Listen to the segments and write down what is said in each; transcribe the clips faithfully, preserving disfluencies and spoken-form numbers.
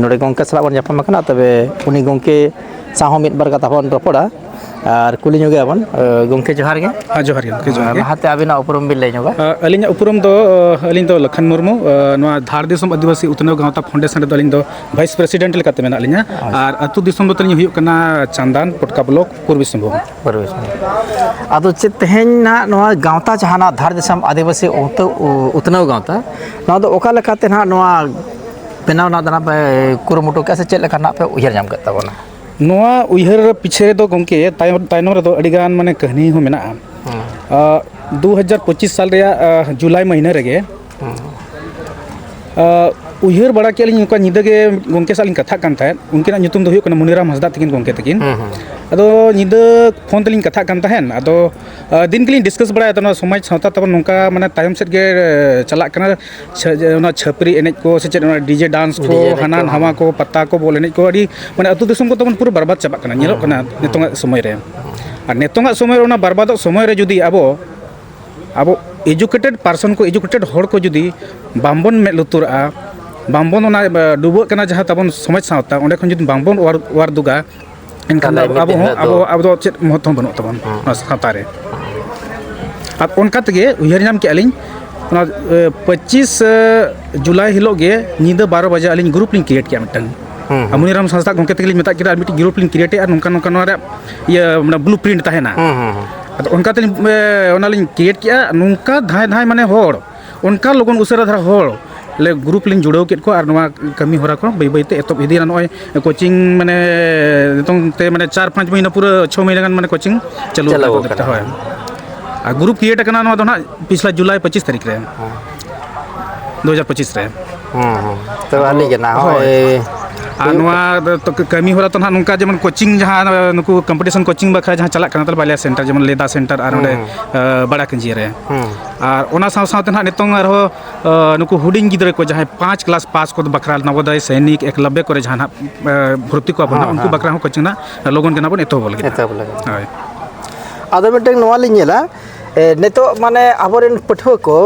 ᱱᱚᱰᱮ ᱜᱚᱢᱠᱮ ᱥᱟᱞᱟᱜ ᱵᱚᱱ ᱧᱟᱯᱟᱢ ᱟᱠᱟᱱᱟ, ᱛᱚᱵᱮ ᱩᱱᱤ ᱜᱚᱢᱠᱮ ᱥᱟᱶ ᱦᱚᱸ ᱢᱤᱫ ᱵᱟᱨ ᱠᱟᱛᱷᱟ ᱵᱚᱱ ᱨᱚᱯᱚᱲᱟ ᱟᱨ ᱠᱩᱞᱤ ᱧᱚᱜᱮᱭᱟ ᱵᱚᱱ᱾ ᱟᱸ, ᱜᱚᱢᱠᱮ, ᱡᱚᱦᱟᱨ ᱜᱮ᱾ ᱦᱮᱸ, ᱡᱚᱦᱟᱨ ᱜᱮ ᱜᱚᱢᱠᱮ, ᱡᱚᱦᱟᱨ ᱜᱮ᱾ ᱞᱟᱦᱟᱛᱮ ᱟᱹᱵᱤᱱᱟᱜ ᱩᱯᱨᱩᱢ ᱵᱤᱱ ᱞᱟᱹᱭ ᱧᱚᱜᱟ᱾ ᱟᱹᱞᱤᱧᱟᱜ ᱩᱯᱨᱩᱢ ᱫᱚ, ᱟᱹᱞᱤᱧ ᱫᱚ ᱞᱚᱠᱷᱚᱱ ᱢᱩᱨᱢᱩ, ᱱᱚᱣᱟ ᱫᱷᱟᱲ ᱫᱤᱥᱚᱢ ᱟᱹᱫᱤᱵᱟᱹᱥᱤ ᱩᱛᱱᱟᱹᱣ ᱜᱟᱶᱛᱟ ᱯᱷᱟᱣᱩᱱᱰᱮᱥᱚᱱ ᱨᱮᱫᱚ ᱟᱹᱞᱤᱧ ᱫᱚ ᱵᱷᱟᱭᱤᱥ ᱯᱨᱮᱥᱤᱰᱮᱱᱴ ᱞᱮᱠᱟᱛᱮ ᱢᱮᱱᱟᱜ ᱞᱤᱧᱟ᱾ ᱟᱪᱪᱷᱟ᱾ ᱟᱨ ᱟᱹᱛᱩ ᱫᱤᱥᱚᱢ ᱫᱚ ᱛᱟᱹᱞᱤᱧ ᱦᱩᱭᱩᱜ ᱠᱟᱱᱟ ᱪᱟᱱᱫᱟᱱ, ᱯᱚᱴᱠᱟ ᱵᱞᱚᱠ, ᱯᱩᱨᱵᱤ ᱥᱤᱝᱵᱷᱩᱢ᱾ ᱯᱩᱨᱵᱤ ᱥᱤᱝᱵᱷᱩᱢ᱾ ᱟᱫᱚ ᱪᱮᱫ ᱛᱮᱦᱮᱧ ᱱᱟᱦᱟᱜ ᱱᱚᱣᱟ ᱜᱟᱶᱛᱟ ᱡᱟᱦᱟᱸ ᱱᱟᱜ ᱫᱷᱟᱲ ᱫᱤᱥᱚᱢ ᱟᱹᱫᱤᱵᱟᱹᱥᱤ ᱩᱛ-, ᱩ-, ᱩᱛᱱᱟᱹᱣ ᱜᱟᱶᱛᱟ, ᱱᱚᱣᱟ ᱫᱚ ᱚᱠᱟ ᱞᱮᱠᱟᱛᱮ ᱱᱟᱦᱟᱜ ᱱᱚᱣᱟ ᱵᱮᱱᱟᱣ ᱨᱮᱱᱟᱜ ᱫᱚ ᱱᱟᱦᱟᱜ ᱯᱮ ᱠᱩᱨᱩᱢᱩᱴᱩ ᱠᱮᱜᱼᱟ ᱥᱮ ᱪᱮᱫ ᱞᱮᱠᱟ ᱱᱟᱦᱟᱜ ᱯᱮ ᱩᱭᱦᱟᱹᱨ ᱧᱟᱢ ᱠᱮᱫ ᱛᱟᱵᱚᱱᱟ? ᱱᱚᱣᱟ ᱩᱭᱦᱟᱹᱨ ᱯᱤᱪᱷᱮ ᱨᱮᱫᱚ ᱜᱚᱢᱠᱮ, ᱛᱟᱭᱚᱢ, ᱛᱟᱭᱱᱚᱢ ᱨᱮᱫᱚ ᱟᱹᱰᱤᱜᱟᱱ ᱢᱟᱱᱮ ᱠᱟᱹᱦᱱᱤ ᱦᱚᱸ ᱢᱮᱱᱟᱜᱼᱟ᱾ ᱦᱮᱸ᱾ ᱟᱸ, ᱫᱩ ᱦᱟᱡᱟᱨ ᱯᱚᱸᱪᱤᱥ ᱥᱟᱞ ᱨᱮᱭᱟᱜ, ᱟᱸ, ᱡᱩᱞᱟᱭ ᱢᱟᱹᱦᱱᱟᱹ ᱨᱮᱜᱮ, ᱦᱮᱸ᱾ ᱟᱸ, ᱩᱭᱦᱟᱹᱨ ᱵᱟᱲᱟ ᱠᱮᱜᱼᱟ ᱞᱤᱧ, ᱚᱱᱠᱟ ᱧᱤᱫᱟᱹ ᱜᱮ ᱜᱚᱢᱠᱮ ᱥᱟᱞᱟᱜ ᱞᱤᱧ ᱠᱟᱛᱷᱟᱜ ᱠᱟᱱ ᱛᱟᱦᱮᱸᱫ᱾ ᱩᱱᱠᱤᱱᱟᱜ ᱧᱩᱛᱩᱢ ᱫᱚ ᱦᱩᱭᱩᱜ ᱠᱟᱱᱟ ᱢᱩᱱᱤᱨᱟᱢ ᱦᱟᱸᱥᱫᱟᱜ ᱛᱟᱹᱠᱤᱱ, ᱜᱚᱢᱠᱮ ᱛᱟᱹᱠᱤᱱ᱾ ᱦᱮᱸ, ᱦᱮᱸ᱾ ᱟᱫᱚ ᱧᱤᱫᱟᱹ ᱯᱷᱳᱱ ᱛᱮᱞᱤᱧ ᱠᱟᱛᱷᱟᱜ ᱠᱟᱱ ᱛᱟᱦᱮᱸᱫ᱾ ᱟᱫᱚ, ᱟᱸ, ᱫᱤᱱ ᱜᱮᱞᱤᱧ ᱰᱤᱥᱠᱟᱥ ᱵᱟᱲᱟᱭᱟ, ᱛᱚ ᱱᱚᱣᱟ ᱥᱚᱢᱟᱡᱽ ᱥᱟᱶᱛᱟ ᱛᱟᱵᱚᱱ ᱱᱚᱝᱠᱟ ᱢᱟᱱᱮ ᱛᱟᱭᱚᱢ ᱥᱮᱫ ᱜᱮ, ᱟᱸ, ᱪᱟᱞᱟᱜ ᱠᱟᱱᱟ᱾ ᱪᱷᱟ-, ᱡᱮ ᱚᱱᱟ ᱪᱷᱟᱹᱯᱨᱤ ᱮᱱᱮᱡ ᱠᱚ ᱥᱮ ᱪᱮᱫ, ᱚᱱᱟ ᱰᱤᱡᱮ ᱰᱟᱱᱥ ᱠᱚ, ᱰᱤᱡᱮ ᱮᱱᱮᱡ ᱦᱟᱱᱟ ᱠᱚ, ᱱᱟᱣᱟ ᱦᱮᱸ᱾ ᱠᱚ, ᱯᱟᱛᱟ ᱠᱚ, ᱵᱚᱞ ᱮᱱᱮᱡ ᱠᱚ, ᱟᱹᱰᱤ ᱢᱟᱱᱮ ᱟᱹᱛᱩ ᱫᱤᱥᱚᱢ ᱠᱚ ᱛᱟᱵᱚᱱ ᱯᱩᱨᱟᱹ ᱵᱟᱨᱵᱟᱫ ᱪᱟᱵᱟᱜ ᱠᱟᱱᱟ, ᱧᱮᱞᱚᱜ ᱦᱮᱸ, ᱠᱟᱱᱟ ᱦᱮᱸ᱾ ᱱᱤᱛᱚᱝᱟᱜ ᱥᱚᱢᱚᱭ ᱨᱮ᱾ ᱟᱨ ᱱᱤᱛᱚᱝᱟᱜ ᱥᱚᱢᱚᱭ ᱨᱮ, ᱚᱱᱟ ᱵᱟᱨᱵᱟᱫᱚᱜ ᱥᱚᱢᱚᱭ ᱨᱮ ᱡᱩᱫᱤ ᱟᱵᱚ, ᱟᱵᱚ educated person ᱠᱚ, educated ᱦᱚᱲ ᱠᱚ ᱡᱩᱫᱤ ᱵᱟᱝᱵᱚᱱ ᱢᱮᱫ ᱞᱩᱛᱩᱨᱟᱜᱼᱟ, ᱵᱟᱝᱵᱚᱱ ᱚᱱᱟ, ᱮ, ᱰᱩᱵᱟᱹᱜ ᱠᱟᱱᱟ ᱡᱟᱦᱟᱸ ᱛᱟᱵᱚᱱ ᱥᱚᱢᱟᱡᱽ ᱥᱟᱶᱛᱟ, ᱚᱸᱰᱮ ᱠᱷᱚᱱ ᱡᱩᱫᱤ ᱵᱟᱝᱵᱚᱱ ᱚᱣᱟᱨ, ᱚᱣᱟᱨ ᱫᱩᱜᱟ, ᱮᱱᱠᱷᱟᱱ ᱛᱟᱦᱞᱮ ᱫᱚ ᱢᱤᱫ ᱟᱵᱚ ᱫᱤᱱ ᱦᱚᱸ, ᱦᱤᱞᱳᱜ ᱫᱚ ᱟᱵᱚ, ᱟᱵᱚ ᱫᱚ ᱪᱮᱫ ᱢᱚᱦᱚᱛ ᱦᱚᱸ ᱵᱟᱹᱱᱩᱜ ᱛᱟᱵᱚᱱ ᱦᱮᱸ᱾ ᱱᱚᱣᱟ ᱥᱟᱶᱛᱟ ᱨᱮ᱾ ᱟᱨ ᱚᱱᱠᱟ ᱛᱮᱜᱮ ᱩᱭᱦᱟᱹᱨ ᱧᱟᱢ ᱠᱮᱜᱼᱟ ᱞᱤᱧ, ᱚᱱᱟ, ᱮ, ᱯᱚᱸᱪᱤᱥ, ᱮ, ᱡᱩᱞᱟᱭ ᱦᱤᱞᱳᱜ ᱜᱮ ᱧᱤᱫᱟᱹ ᱵᱟᱨᱚ ᱵᱟᱡᱮ ᱟᱹᱞᱤᱧ ᱜᱨᱩᱯ ᱞᱤᱧ ᱠᱨᱤᱭᱮᱴ ᱠᱮᱜᱼᱟ ᱢᱤᱫᱴᱟᱝ᱾ ᱦᱩᱸ, ᱟᱨ ᱦᱩᱸ᱾ ᱢᱩᱱᱤᱨᱟᱢ ᱦᱟᱸᱥᱫᱟ ᱜᱚᱢᱠᱮ ᱛᱟᱹᱠᱤᱱ ᱞᱤᱧ ᱢᱮᱛᱟ ᱠᱤᱱᱟ, ᱟᱨ ᱢᱤᱫᱴᱤᱡ ᱜᱨᱩᱯ ᱞᱤᱧ ᱠᱨᱤᱭᱮᱴ ᱮᱜᱼᱟ, ᱱᱚᱝᱠᱟ, ᱱᱚᱝᱠᱟ ᱱᱚᱣᱟ ᱨᱮᱭᱟᱜ ᱤᱭᱟᱹ, ᱢᱟᱱᱮ, ᱵᱞᱩ ᱯᱨᱤᱱᱴ ᱛᱟᱦᱮᱱᱟ᱾ ᱦᱩᱸ, ᱦᱩᱸ, ᱦᱩᱸ᱾ ᱟᱫᱚ ᱚᱱᱠᱟ ᱛᱮᱞᱤᱧ, ᱮ, ᱚᱱᱟ ᱞᱤᱧ ᱠᱨᱤᱭᱮᱴ ᱠᱮᱜᱼᱟ, ᱱᱚᱝᱠᱟ ᱫᱷᱟᱭ ᱫᱷᱟᱭ ᱢᱟᱱᱮ ᱦᱚᱲ, ᱚᱱᱠᱟ ᱞᱚᱜᱚᱱ ᱩᱥᱟᱹᱨᱟ ᱫᱷᱟᱨᱟ ᱦᱚᱲ ᱞᱮ ᱜᱨᱩᱯ ᱞᱤᱧ ᱡᱩᱲᱟᱹᱣ ᱠᱮᱫ ᱠᱚᱣᱟ, ᱟᱨ ᱱᱚᱣᱟ ᱠᱟᱹᱢᱤ ᱦᱚᱨᱟ ᱠᱚ ᱵᱟᱹᱭ ᱵᱟᱹᱭ ᱛᱮ ᱮᱛᱚᱦᱚᱵ ᱤᱫᱤᱭᱮᱱᱟ᱾ ᱱᱚᱜᱼᱚᱭ ᱠᱳᱪᱤᱝ, ᱢᱟᱱᱮ, ᱱᱤᱛᱚᱝ ᱛᱮ, ᱢᱟᱱᱮ, ᱪᱟᱨ ᱯᱟᱸᱪ ᱢᱟᱹᱦᱱᱟᱹ, ᱯᱩᱨᱟᱹ ᱪᱷᱚ ᱢᱟᱹᱦᱱᱟᱹ ᱜᱟᱱ, ᱢᱟᱱᱮ, ᱠᱳᱪᱤᱝ ᱪᱟᱹᱞᱩ ᱪᱟᱹᱞᱩ ᱟᱠᱟᱱᱟ᱾ ᱟᱠᱟᱱᱟ᱾ ᱦᱳᱭ᱾ ᱟᱨ ᱜᱨᱩᱯ ᱠᱨᱤᱭᱮᱴ ᱟᱠᱟᱱᱟ ᱱᱚᱣᱟ ᱫᱚ ᱱᱟᱦᱟᱜ ᱯᱤᱪᱷᱞᱟ ᱡᱩᱞᱟᱭ ᱯᱚᱸᱪᱤᱥ ᱛᱟᱹᱨᱤᱠᱷ ᱨᱮ, ᱦᱮᱸ᱾ ᱫᱩ ᱦᱟᱡᱟᱨ ᱯᱚᱸᱪᱤᱥ ᱨᱮ᱾ ᱦᱮᱸ, ᱦᱮᱸ᱾ ᱛᱚᱵᱮ ᱟᱹᱞᱤᱧ ᱜᱮ ᱱᱟᱦᱟᱜ ᱦᱳᱭ᱾ ᱱᱚᱜᱼᱚᱭ ᱟᱨ ᱦᱩᱭᱩᱜ ᱱᱚᱣᱟ ᱫᱚ ᱛᱚ, ᱠᱟᱹᱢᱤ ᱦᱚᱨᱟ ᱛᱚ ᱱᱟᱦᱟᱜ ᱱᱚᱝᱠᱟ, ᱡᱮᱢᱚᱱ ᱠᱳᱪᱤᱝ ᱡᱟᱦᱟᱸ, ᱱᱩᱠᱩ ᱠᱚᱢᱯᱤᱴᱤᱥᱚᱱ ᱠᱳᱪᱤᱝ ᱵᱟᱠᱷᱨᱟ ᱡᱟᱦᱟᱸ ᱪᱟᱞᱟᱜ ᱠᱟᱱᱟ, ᱛᱟᱦᱞᱮ ᱵᱟᱞᱤᱭᱟ ᱥᱮᱱᱴᱟᱨ, ᱡᱮᱢᱚᱱ ᱞᱮᱫᱟ ᱥᱮᱱᱴᱟᱨ ᱟᱨ ᱦᱮᱸ, ᱚᱸᱰᱮ, ᱦᱮᱸ᱾ ᱟᱸ, ᱵᱟᱲᱟ ᱠᱟᱹᱧᱡᱤ ᱨᱮ᱾ ᱦᱮᱸ᱾ ᱟᱨ ᱚᱱᱟ ᱥᱟᱶ ᱥᱟᱶᱛᱮ ᱱᱟᱦᱟᱜ ᱱᱤᱛᱚᱝ ᱟᱨᱦᱚᱸ, ᱟᱸ, ᱱᱩᱠᱩ ᱦᱩᱰᱤᱧ ᱜᱤᱫᱽᱨᱟᱹ ᱠᱚ ᱡᱟᱦᱟᱸᱭ ᱯᱟᱸᱪ ᱠᱞᱟᱥ ᱯᱟᱥ ᱠᱚ ᱵᱟᱠᱷᱨᱟ ᱱᱚᱵᱳᱫᱚᱭ, ᱥᱚᱭᱱᱤᱠ, ᱮᱠᱞᱚᱵᱽᱵᱚ ᱠᱚᱨᱮ ᱡᱟᱦᱟᱸ ᱱᱟᱦᱟᱜ, ᱟᱸ, ᱵᱷᱚᱨᱛᱤ ᱠᱚᱣᱟ ᱵᱚᱱ ᱦᱮᱸ, ᱱᱟᱦᱟᱜ, ᱩᱱᱠᱩ ᱦᱮᱸ᱾ ᱵᱟᱠᱷᱨᱟ ᱦᱚᱸ ᱠᱳᱪᱤᱝ ᱱᱟᱦᱟᱜ ᱞᱚᱜᱚᱱ ᱜᱮ ᱱᱟᱦᱟᱜ ᱵᱚᱱ ᱮᱛᱚᱦᱚᱵ ᱞᱟᱹᱜᱤᱫ᱾ ᱮᱛᱚᱦᱚᱵ ᱞᱟᱹᱜᱤᱫ᱾ ᱦᱳᱭ᱾ ᱟᱫᱚ ᱢᱤᱫᱴᱮᱱ ᱱᱚᱣᱟ ᱞᱤᱧ ᱧᱮᱞᱟ, ᱮ, ᱱᱤᱛᱚᱜ ᱢᱟᱱᱮ ᱟᱵᱚᱨᱮᱱ ᱯᱟᱹᱴᱷᱩᱣᱟᱹ ᱠᱚ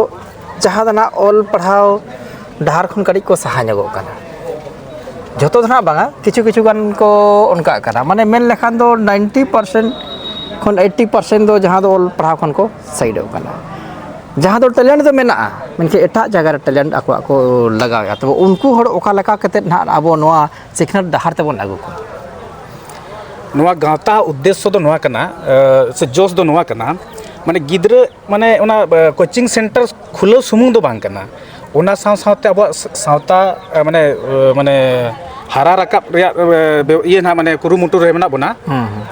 ᱡᱟᱦᱟᱸ ᱫᱚ ᱱᱟᱦᱟᱜ ᱚᱞ ᱯᱟᱲᱦᱟᱣ ᱰᱟᱦᱟᱨ ᱠᱷᱚᱱ ᱠᱟᱹᱴᱤᱡ ᱠᱚ ᱥᱟᱦᱟ ᱧᱚᱜᱚᱜ ᱠᱟᱱᱟ᱾ ᱡᱷᱚᱛᱚ ᱫᱚ ᱱᱟᱦᱟᱜ ᱵᱟᱝᱟ, ᱠᱤᱪᱷᱩ ᱠᱤᱪᱷᱩ ᱜᱟᱱ ᱠᱚ ᱚᱱᱠᱟᱜ ᱠᱟᱱᱟ, ᱢᱟᱱᱮ ᱢᱮᱱ ᱞᱮᱠᱷᱟᱱ ᱫᱚ ᱱᱟᱭᱤᱱᱴᱤ ᱯᱟᱨᱥᱮᱱᱴ ᱠᱷᱚᱱ ᱮᱭᱤᱴᱤ ᱯᱟᱨᱥᱮᱱᱴ ᱫᱚ ᱡᱟᱦᱟᱸ ᱫᱚ ᱚᱞ ᱯᱟᱲᱦᱟᱣ ᱠᱷᱚᱱ ᱠᱚ ᱥᱟᱭᱤᱰᱚᱜ ᱠᱟᱱᱟ᱾ ᱡᱟᱦᱟᱸ ᱫᱚ ᱴᱮᱞᱮᱱᱴ ᱫᱚ ᱢᱮᱱᱟᱜᱼᱟ, ᱢᱮᱱᱠᱷᱟᱱ ᱮᱴᱟᱜ ᱡᱟᱭᱜᱟ ᱨᱮ ᱴᱮᱞᱮᱱᱴ ᱟᱠᱚᱣᱟᱜ ᱠᱚ ᱞᱟᱜᱟᱣᱮᱫᱼᱟ, ᱛᱚᱵᱮ ᱩᱱᱠᱩ ᱦᱚᱲ ᱚᱠᱟ ᱞᱮᱠᱟ ᱠᱟᱛᱮᱫ ᱱᱟᱦᱟᱜ ᱟᱵᱚ ᱱᱚᱣᱟ ᱥᱤᱠᱷᱱᱟᱹᱛ ᱰᱟᱦᱟᱨ ᱛᱮᱵᱚᱱ ᱟᱹᱜᱩ ᱠᱚᱣᱟ? ᱱᱚᱣᱟ ᱜᱟᱶᱛᱟ ᱩᱫᱽᱫᱮᱥᱥᱚ ᱫᱚ ᱱᱚᱣᱟ ᱠᱟᱱᱟ, ᱮ, ᱥᱮ ᱡᱚᱥ ᱫᱚ ᱱᱚᱣᱟ ᱠᱟᱱᱟ, ᱢᱟᱱᱮ ᱜᱤᱫᱽᱨᱟᱹ, ᱢᱟᱱᱮ ᱚᱱᱟ, ᱮ, ᱠᱳᱪᱤᱝ ᱥᱮᱱᱴᱟᱨ ᱠᱷᱩᱞᱟᱹᱣ ᱥᱩᱢᱩᱝ ᱫᱚ ᱵᱟᱝ ᱠᱟᱱᱟ, ᱚᱱᱟ ᱥᱟᱶ ᱥᱟᱶᱛᱮ ᱟᱵᱚᱣᱟᱜ ᱥᱟ-, ᱥᱟᱶᱛᱟ, ᱮ, ᱢᱟᱱᱮ, ᱮ, ᱢᱟᱱᱮ ᱦᱟᱨᱟ ᱨᱟᱠᱟᱵ ᱨᱮᱭᱟᱜ, ᱮ, ᱵᱮ-, ᱤᱭᱟᱹ ᱱᱟᱦᱟᱜ, ᱢᱟᱱᱮ ᱠᱩᱨᱩᱢᱩᱴᱩ ᱨᱮ ᱢᱮᱱᱟᱜ ᱵᱚᱱᱟ᱾ ᱦᱩᱸ, ᱦᱩᱸ᱾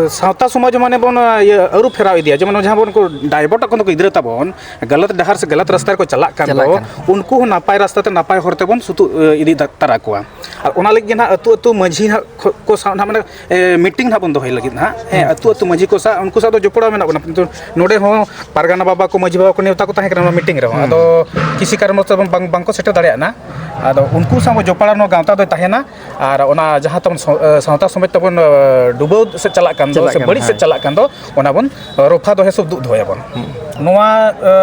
ᱮ, ᱥᱟᱶᱛᱟ ᱥᱚᱢᱟᱡᱽ ᱢᱟᱱᱮ ᱵᱚᱱ, ᱤᱭᱟᱹ, ᱟᱹᱨᱩ ᱯᱷᱮᱨᱟᱣ ᱤᱫᱤᱭᱟ, ᱡᱮᱢᱚᱱ ᱡᱟᱦᱟᱸ ᱵᱚᱱ ᱠᱚ ᱰᱟᱭᱵᱚᱨᱴᱚᱜ ᱠᱟᱱ ᱫᱚᱠᱚ ᱜᱤᱫᱽᱨᱟᱹ ᱛᱟᱵᱚᱱ, ᱜᱟᱞᱟᱛ ᱰᱟᱦᱟᱨ ᱥᱮ ᱜᱟᱞᱟᱛ ᱨᱟᱥᱛᱟ ᱨᱮᱠᱚ ᱪᱟᱞᱟᱜ ᱠᱟᱱ ᱪᱟᱞᱟᱜ ᱫᱚ, ᱠᱟᱱᱟ᱾ ᱩᱱᱠᱩ ᱦᱚᱸ ᱱᱟᱯᱟᱭ ᱨᱟᱥᱛᱟ ᱛᱮ ᱱᱟᱯᱟᱭ ᱦᱚᱨ ᱛᱮᱵᱚᱱ ᱥᱩᱛᱩᱜ, ᱮ, ᱤᱫᱤ ᱫᱟ-, ᱛᱟᱨᱟ ᱠᱚᱣᱟ᱾ ᱟᱨ ᱚᱱᱟ ᱞᱟᱹᱜᱤᱫ ᱜᱮ ᱱᱟᱦᱟᱜ ᱟᱹᱛᱩ ᱟᱹᱛᱩ ᱢᱟᱹᱡᱷᱤ ᱱᱟᱦᱟᱜ ᱠᱷᱚ-, ᱠᱚ ᱥᱟᱶ ᱱᱟᱦᱟᱜ ᱢᱟᱱᱮ, ᱮ, ᱢᱤᱴᱤᱝ ᱱᱟᱦᱟᱜ ᱵᱚᱱ ᱫᱚᱦᱚᱭ ᱞᱟᱹᱜᱤᱫ ᱱᱟᱦᱟᱜ᱾ ᱦᱮᱸ, ᱦᱩᱸ᱾ ᱟᱹᱛᱩ ᱟᱹᱛᱩ ᱢᱟᱹᱡᱷᱤ ᱠᱚ ᱥᱟᱶ, ᱩᱱᱠᱩ ᱥᱟᱶ ᱫᱚ ᱡᱚᱯᱲᱟᱣ ᱢᱮᱱᱟᱜ ᱵᱚᱱᱟ, ᱠᱤᱱᱛᱩ ᱱᱚᱰᱮ ᱦᱚᱸ ᱯᱟᱨᱜᱟᱱᱟ ᱵᱟᱵᱟ ᱠᱚ, ᱢᱟᱹᱡᱷᱤ ᱵᱟᱵᱟ ᱠᱚ ᱱᱮᱣᱛᱟ ᱠᱚ ᱛᱟᱦᱮᱸ ᱠᱟᱱᱟ ᱱᱚᱣᱟ ᱢᱤᱴᱤᱝ ᱨᱮᱦᱚᱸ᱾ ᱦᱩᱸ᱾ ᱟᱫᱚ ᱠᱤᱥᱤ ᱠᱟᱨᱚᱱ ᱵᱚᱥᱚᱛ ᱵᱟᱝ, ᱵᱟᱝ, ᱵᱟᱝᱠᱚ ᱥᱮᱴᱮᱨ ᱫᱟᱲᱮᱭᱟᱜᱼᱟ᱾ ᱟᱫᱚ ᱩᱱᱠᱩ ᱥᱟᱶ ᱵᱚ ᱡᱚᱯᱲᱟᱣ ᱱᱚᱣᱟ ᱜᱟᱶᱛᱟ ᱫᱚᱭ ᱛᱟᱦᱮᱱᱟ᱾ ᱟᱨ ᱚᱱᱟ ᱡᱟᱦᱟᱸ ᱛᱟᱵᱚᱱ ᱥᱟᱶ-, ᱮ, ᱥᱟᱶᱛᱟ ᱥᱚᱢᱟᱡᱽ ᱛᱟᱵᱚᱱ, ᱮ, ᱰᱩᱵᱟᱹᱣ ᱥᱮ ᱪᱟᱞᱟᱜ ᱠᱟᱱ ᱫᱚ, ᱪᱟᱞᱟᱜ ᱥᱮ ᱠᱟᱱ, ᱵᱟᱹᱲᱤᱡ ᱥᱮᱫ ᱦᱮᱸ᱾ ᱪᱟᱞᱟᱜ ᱠᱟᱱ ᱫᱚ, ᱚᱱᱟ ᱵᱚᱱ ᱨᱚᱯᱷᱟ ᱫᱚᱦᱮ ᱥᱮ ᱩᱫᱩᱜ ᱫᱚᱦᱚᱭᱟᱵᱚᱱ᱾ ᱦᱩᱸ᱾ ᱱᱚᱣᱟ, ᱮ,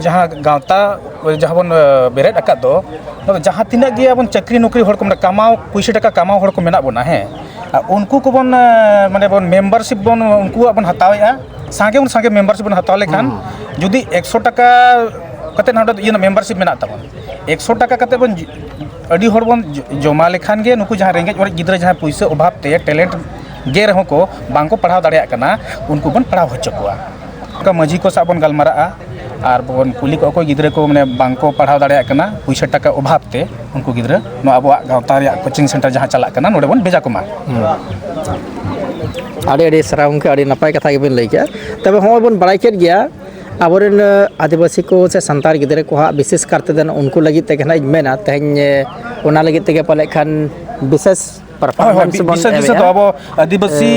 ᱡᱟᱦᱟᱸ ᱜᱟᱶᱛᱟ, ᱡᱟᱦᱟᱸ ᱵᱚᱱ, ᱮ, ᱵᱮᱨᱮᱫ ᱟᱠᱟᱫ ᱫᱚ, ᱱᱚᱣᱟ ᱫᱚ ᱡᱟᱦᱟᱸ ᱛᱤᱱᱟᱹᱜ ᱜᱮ ᱟᱵᱚᱱ ᱪᱟᱹᱠᱨᱤ ᱱᱚᱠᱨᱤ ᱦᱚᱲ ᱠᱚ ᱢᱮᱱᱟᱜ, ᱠᱟᱢᱟᱣ, ᱯᱩᱭᱥᱟᱹ ᱴᱟᱠᱟ ᱠᱟᱢᱟᱣ ᱦᱚᱲ ᱠᱚ ᱢᱮᱱᱟᱜ ᱵᱚᱱᱟ, ᱦᱮᱸ, ᱟᱨ ᱩᱱᱠᱩ ᱠᱚᱵᱚᱱ, ᱮ, ᱢᱟᱱᱮ ᱵᱚᱱ ᱢᱮᱢᱵᱟᱨᱥᱤᱯ ᱵᱚᱱ, ᱩᱱᱠᱩᱣᱟᱜ ᱵᱚᱱ ᱦᱟᱛᱟᱣᱮᱫᱼᱟ, ᱥᱟᱸᱜᱮ ᱵᱚᱱ ᱥᱟᱸᱜᱮ ᱢᱮᱢᱵᱟᱨᱥᱤᱯ ᱵᱚᱱ ᱦᱟᱛᱟᱣ ᱞᱮᱠᱷᱟᱱ, ᱦᱩᱸ᱾ ᱡᱩᱫᱤ ᱮᱠᱥᱚ ᱴᱟᱠᱟ ᱠᱟᱛᱮᱫ ᱱᱚᱰᱮ ᱤᱭᱟᱹ ᱢᱮᱢᱵᱟᱨᱥᱤᱯ ᱢᱮᱱᱟᱜ ᱛᱟᱵᱚᱱ, ᱮᱠᱥᱚ ᱴᱟᱠᱟ ᱠᱟᱛᱮᱫ ᱵᱚᱱ ᱡᱚ-, ᱟᱹᱰᱤ ᱦᱚᱲ ᱵᱚᱱ ᱡᱚ-, ᱡᱚᱢᱟ ᱞᱮᱠᱷᱟᱱ ᱜᱮ ᱱᱩᱠᱩ ᱡᱟᱦᱟᱸ ᱨᱮᱸᱜᱮᱡ ᱚᱨᱮᱡ ᱜᱤᱫᱽᱨᱟᱹ ᱡᱟᱦᱟᱸᱭ ᱯᱩᱭᱥᱟᱹ ᱚᱵᱷᱟᱵᱽ ᱛᱮ ᱴᱮᱞᱮᱱᱴ ᱜᱮ ᱨᱮᱦᱚᱸ ᱠᱚ ᱵᱟᱝ ᱠᱚ ᱯᱟᱲᱦᱟᱣ ᱫᱟᱲᱮᱭᱟᱜ ᱠᱟᱱᱟ, ᱩᱱᱠᱩ ᱵᱚᱱ ᱯᱟᱲᱦᱟᱣ ᱦᱚᱪᱚ ᱠᱚᱣᱟ᱾ ᱚᱱᱠᱟ ᱢᱟᱹᱡᱷᱤ ᱠᱚ ᱥᱟᱶ ᱵᱚᱱ ᱜᱟᱞᱢᱟᱨᱟᱜᱼᱟ ᱟᱨ ᱵᱚᱱ ᱠᱩᱞᱤ ᱠᱚᱣᱟ, ᱚᱠᱚᱭ ᱜᱤᱫᱽᱨᱟᱹ ᱠᱚ ᱢᱟᱱᱮ ᱵᱟᱝ ᱠᱚ ᱯᱟᱲᱦᱟᱣ ᱫᱟᱲᱮᱭᱟᱜ ᱠᱟᱱᱟ ᱯᱩᱭᱥᱟᱹ ᱴᱟᱠᱟ ᱚᱵᱷᱟᱵᱽ ᱛᱮ, ᱩᱱᱠᱩ ᱜᱤᱫᱽᱨᱟᱹ ᱱᱚᱣᱟ ᱟᱵᱚᱣᱟᱜ ᱜᱟᱶᱛᱟ ᱨᱮᱭᱟᱜ ᱠᱳᱪᱤᱝ ᱥᱮᱱᱴᱟᱨ ᱡᱟᱦᱟᱸ ᱪᱟᱞᱟᱜ ᱠᱟᱱᱟ, ᱱᱚᱰᱮ ᱵᱚᱱ ᱵᱷᱮᱡᱟ ᱠᱚᱢᱟ᱾ ᱦᱩᱸ᱾ ᱟᱹᱰᱤ ᱟᱹᱰᱤ ᱥᱟᱨᱦᱟᱣ ᱜᱚᱢᱠᱮ, ᱟᱹᱰᱤ ᱱᱟᱯᱟᱭ ᱠᱟᱛᱷᱟ ᱜᱮᱵᱤᱱ ᱞᱟᱹᱭ ᱠᱮᱜᱼᱟ᱾ ᱛᱚᱵᱮ ᱦᱚᱸᱜᱼᱚᱭ ᱵᱚᱱ ᱵᱟᱲᱟᱭ ᱠᱮᱫ ᱜᱮᱭᱟ, ᱟᱵᱚᱨᱮᱱ, ᱟᱹᱫᱤᱵᱟᱹᱥᱤ ᱠᱚ ᱥᱮ ᱥᱟᱱᱛᱟᱲ ᱜᱤᱫᱽᱨᱟᱹ ᱠᱚ ᱦᱟᱸᱜ ᱵᱤᱥᱮᱥ ᱠᱟᱨ ᱛᱮᱫᱚ ᱩᱱᱠᱩ ᱞᱟᱹᱜᱤᱫ ᱛᱮᱜᱮ ᱱᱟᱜ ᱤᱧ ᱢᱮᱱᱟ, ᱛᱮᱦᱮᱧ, ᱚᱱᱟ ᱞᱟᱹᱜᱤᱫ ᱛᱮᱜᱮ ᱯᱟᱞᱮᱫ ᱠᱷᱟᱱ ᱵᱤᱥᱮᱥ ᱦᱳᱭ, ᱦᱳᱭ, performance ᱵᱤ-, ᱵᱚᱱ ᱵᱤᱥᱮᱥ ᱵᱤᱥᱮᱥ ᱫᱚ ᱮᱢᱮᱫᱼᱟ᱾ ᱟᱵᱚ ᱟᱹᱫᱤᱵᱟᱹᱥᱤ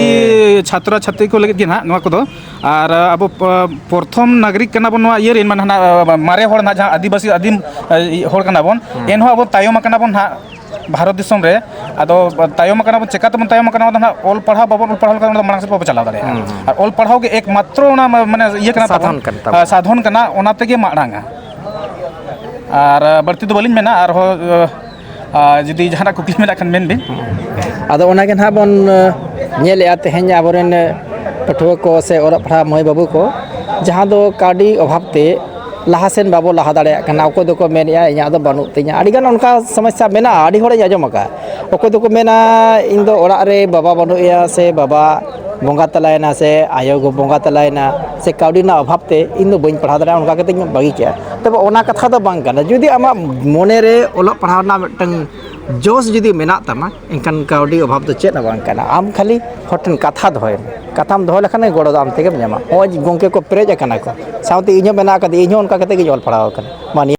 ᱮ᱾ ᱪᱷᱟᱛᱨᱚ ᱪᱷᱟᱛᱨᱤ ᱠᱚ ᱞᱟᱹᱜᱤᱫ ᱜᱮ ᱱᱟᱦᱟᱜ ᱱᱚᱣᱟ ᱠᱚᱫᱚ᱾ ᱟᱨ, ᱟᱵᱚ ᱯᱚ-, ᱯᱨᱚᱛᱷᱚᱢ ᱱᱟᱜᱚᱨᱤᱠ ᱠᱟᱱᱟ ᱵᱚᱱ ᱱᱚᱣᱟ ᱤᱭᱟᱹ ᱨᱮᱱ, ᱢᱟᱱᱮ ᱦᱟᱱᱟ, ᱢᱟᱨᱮ ᱦᱚᱲ ᱱᱟᱦᱟᱜ, ᱡᱟᱦᱟᱸ ᱟᱹᱫᱤᱵᱟᱹᱥᱤ ᱟᱹᱫᱤᱢ, ᱮ, ᱦᱚᱲ ᱠᱟᱱᱟ ᱵᱚᱱ, ᱦᱩᱸ᱾ ᱮᱱᱦᱚᱸ ᱟᱵᱚ ᱛᱟᱭᱚᱢ ᱟᱠᱟᱱᱟ ᱵᱚᱱ ᱱᱟᱦᱟᱜ ᱵᱷᱟᱨᱚᱛ ᱫᱤᱥᱚᱢ ᱨᱮ᱾ ᱟᱫᱚ ᱛᱟᱭᱚᱢ ᱟᱠᱟᱱᱟ ᱵᱚᱱ, ᱪᱮᱠᱟ ᱛᱮᱵᱚᱱ ᱛᱟᱭᱚᱢ ᱟᱠᱟᱱᱟ? ᱚᱱᱟ ᱫᱚ ᱱᱟᱦᱟᱜ ᱚᱞ ᱯᱟᱲᱦᱟᱣ ᱵᱟᱵᱚᱱ ᱚᱞ ᱯᱟᱲᱦᱟᱣ ᱞᱮᱠᱷᱟᱱ ᱚᱱᱟ ᱫᱚ ᱢᱟᱲᱟᱝ ᱥᱮᱫ ᱵᱟᱵᱚ ᱪᱟᱞᱟᱣ ᱫᱟᱲᱮᱭᱟᱜᱼᱟ᱾ ᱦᱩᱸ, ᱦᱩᱸ᱾ ᱟᱨ ᱚᱞ ᱯᱟᱲᱦᱟᱣ ᱜᱮ ᱮᱠᱢᱟᱛᱨᱚ ᱚᱱᱟ ᱢᱟ-, ᱢᱟᱱᱮ ᱤᱭᱟᱹ ᱠᱟᱱᱟ ᱛᱟᱵᱚᱱ, ᱥᱟᱫᱷᱚᱱ ᱠᱟᱱ ᱛᱟᱵᱚᱱᱟ᱾ ᱟ, ᱥᱟᱫᱷᱚᱱ ᱠᱟᱱᱟ, ᱚᱱᱟ ᱛᱮᱜᱮ ᱢᱟᱲᱟᱝᱟ᱾ ᱟᱨ, ᱟ, ᱵᱟᱹᱲᱛᱤ ᱫᱚ ᱵᱟᱹᱞᱤᱧ ᱢᱮᱱᱟ, ᱟᱨᱦᱚᱸ, ᱟ, ᱟᱨ ᱡᱩᱫᱤ ᱡᱟᱦᱟᱱᱟᱜ ᱠᱩᱠᱞᱤ ᱢᱮᱱᱟᱜ ᱠᱷᱟᱱ ᱢᱮᱱ ᱵᱤᱱ᱾ ᱟᱫᱚ ᱚᱱᱟᱜᱮ ᱱᱟᱦᱟᱜ ᱵᱚᱱ ᱧᱮᱞᱮᱫᱼᱟ ᱛᱮᱦᱮᱧ ᱟᱵᱚᱨᱮᱱ ᱯᱟᱹᱴᱷᱩᱣᱟᱹ ᱠᱚ ᱥᱮ ᱚᱞᱚᱜ ᱯᱟᱲᱦᱟᱜ ᱢᱟᱹᱭ ᱵᱟᱹᱵᱩ ᱠᱚ, ᱡᱟᱦᱟᱸ ᱫᱚ ᱠᱟᱹᱣᱰᱤ ᱚᱵᱷᱟᱵᱽ ᱛᱮ ᱞᱟᱦᱟ ᱥᱮᱱ ᱵᱟᱵᱚ ᱞᱟᱦᱟ ᱫᱟᱲᱮᱭᱟᱜ ᱠᱟᱱᱟ᱾ ᱚᱠᱚᱭ ᱫᱚᱠᱚ ᱢᱮᱱᱮᱫᱼᱟ, "ᱤᱧᱟᱹᱜ ᱫᱚ ᱵᱟᱹᱱᱩᱜ ᱛᱤᱧᱟ", ᱟᱹᱰᱤᱜᱟᱱ ᱚᱱᱠᱟ ᱥᱚᱢᱚᱥᱥᱟ ᱢᱮᱱᱟᱜᱼᱟ, ᱟᱹᱰᱤ ᱦᱚᱲᱤᱧ ᱟᱸᱡᱚᱢ ᱟᱠᱟᱫᱼᱟ᱾ ᱚᱠᱚᱭ ᱫᱚᱠᱚ ᱢᱮᱱᱟ, "ᱤᱧ ᱫᱚ ᱚᱲᱟᱜ ᱨᱮ ᱵᱟᱵᱟ ᱵᱟᱹᱱᱩᱜ ᱮᱭᱟ ᱥᱮ ᱵᱟᱵᱟ ᱵᱚᱸᱜᱟ ᱛᱟᱞᱟᱭᱮᱱᱟ ᱥᱮ ᱟᱭᱳ ᱜᱚ ᱵᱚᱸᱜᱟ ᱛᱟᱞᱟᱭᱮᱱᱟ ᱥᱮ ᱠᱟᱹᱣᱰᱤ ᱨᱮᱱᱟᱜ ᱚᱵᱷᱟᱵᱽ ᱛᱮ ᱤᱧ ᱫᱚ ᱵᱟᱹᱧ ᱯᱟᱲᱦᱟᱣ ᱫᱟᱲᱮᱭᱟᱜᱼᱟ, ᱚᱱᱠᱟ ᱠᱟᱛᱮ ᱤᱧ ᱵᱟᱹᱜᱤ ᱠᱮᱜᱼᱟ᱾" ᱛᱚᱵᱮ ᱚᱱᱟ ᱠᱟᱛᱷᱟ ᱫᱚ ᱵᱟᱝ ᱠᱟᱱᱟ᱾ ᱡᱩᱫᱤ ᱟᱢᱟᱜ ᱢᱚᱱᱮ ᱨᱮ ᱚᱞᱚᱜ ᱯᱟᱲᱦᱟᱣ ᱨᱮᱱᱟᱜ ᱢᱤᱫᱴᱟᱝ ᱡᱚᱥ ᱡᱩᱫᱤ ᱢᱮᱱᱟᱜ ᱛᱟᱢᱟ, ᱮᱱᱠᱷᱟᱱ ᱠᱟᱹᱣᱰᱤ ᱚᱵᱷᱟᱵᱽ ᱫᱚ ᱪᱮᱫ ᱦᱚᱸ ᱵᱟᱝ ᱠᱟᱱᱟ᱾ ᱟᱢ ᱠᱷᱟᱹᱞᱤ ᱦᱚᱲ ᱴᱷᱮᱱ ᱠᱟᱛᱷᱟ ᱫᱚᱦᱚᱭ ᱢᱮ, ᱠᱟᱛᱷᱟᱢ ᱫᱚᱦᱚ ᱞᱮᱠᱷᱟᱱ ᱜᱮ ᱜᱚᱲᱚ ᱫᱚ ᱟᱢ ᱛᱮᱜᱮᱢ ᱧᱟᱢᱟ᱾ ᱱᱚᱜᱼᱚᱭ ᱜᱚᱢᱠᱮ ᱠᱚ ᱯᱮᱨᱮᱡ ᱟᱠᱟᱱᱟ ᱠᱚ, ᱥᱟᱶᱛᱮ ᱤᱧ ᱦᱚᱸ ᱢᱮᱱᱟᱜ ᱟᱠᱟᱫᱤᱧ, ᱤᱧ ᱦᱚᱸ ᱚᱱᱠᱟ ᱠᱟᱛᱮ ᱜᱤᱧ ᱚᱞ ᱯᱟᱲᱦᱟᱣ ᱟᱠᱟᱱᱟ᱾ ᱢᱟ ᱱᱤᱭᱟᱹ